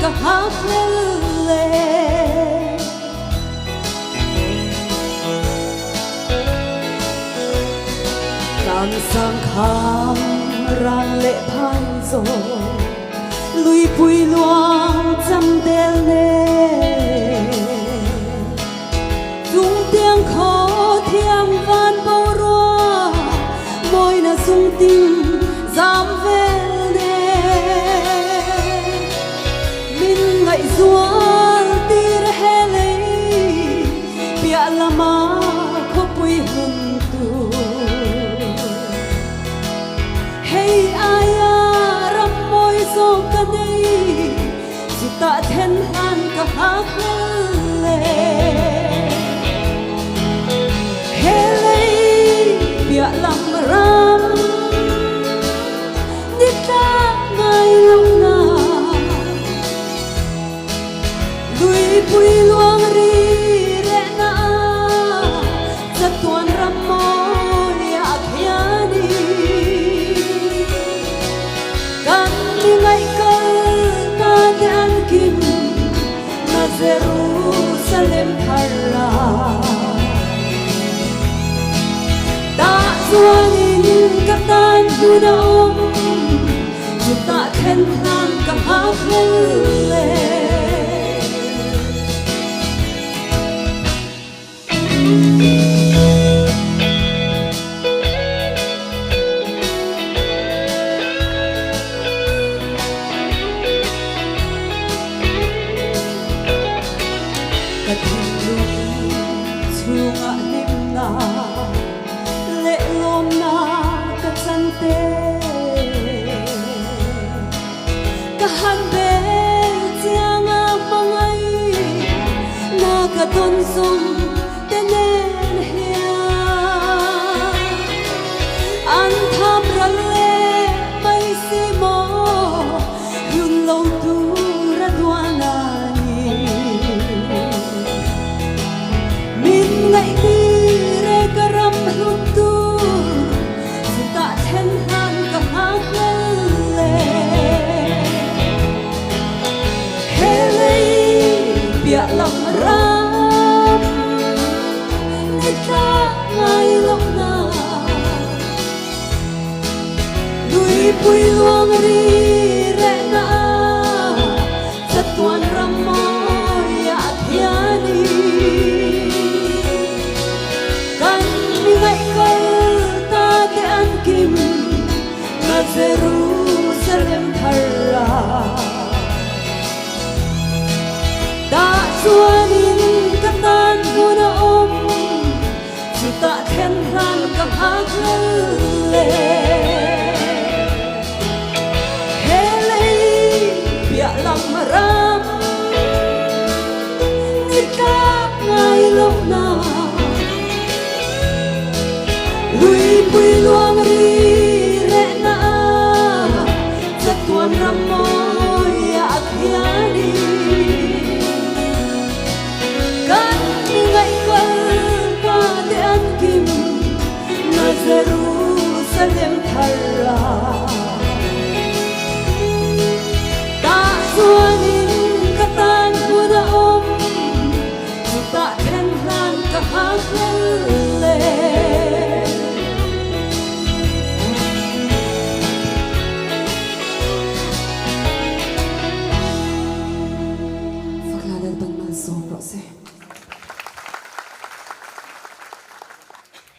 ka nghakhlel e. Tlangsang kham rang leh phai zawl luipui luang cham del nen Chungtiang khaw thiam van boruak mawina zungtin zam vel nen Min ngaihzual tir he lei piah lama khawpui hun tur. Hei aia ram mawi zawk ka nei, chutah then hlan ka nghak hlel e. He lei piah lam ram ni tlak ngai lo na, luipui luang ri rehna ah chatuan ram mawi ah khian i kan mi ngaih kal ta te an kim na Jerusalem thar ah tah chuanin ka tan hmun a awm. Chutah thlen hlan ka nghak hlel e. Ka thinlung chungah hlimnak leh lawmnak ka can te. Ka han bel chiang a hmangaih na ka tawn zawng te nen hian an thap ral leh mai si maw hlun lo tur a duan a ni. Min ngaihtir e ka ram hlut tur chutah then hlan ka nghak hlel e. He lei piah lam ram ni tlak ngai lohna luipui luang ri.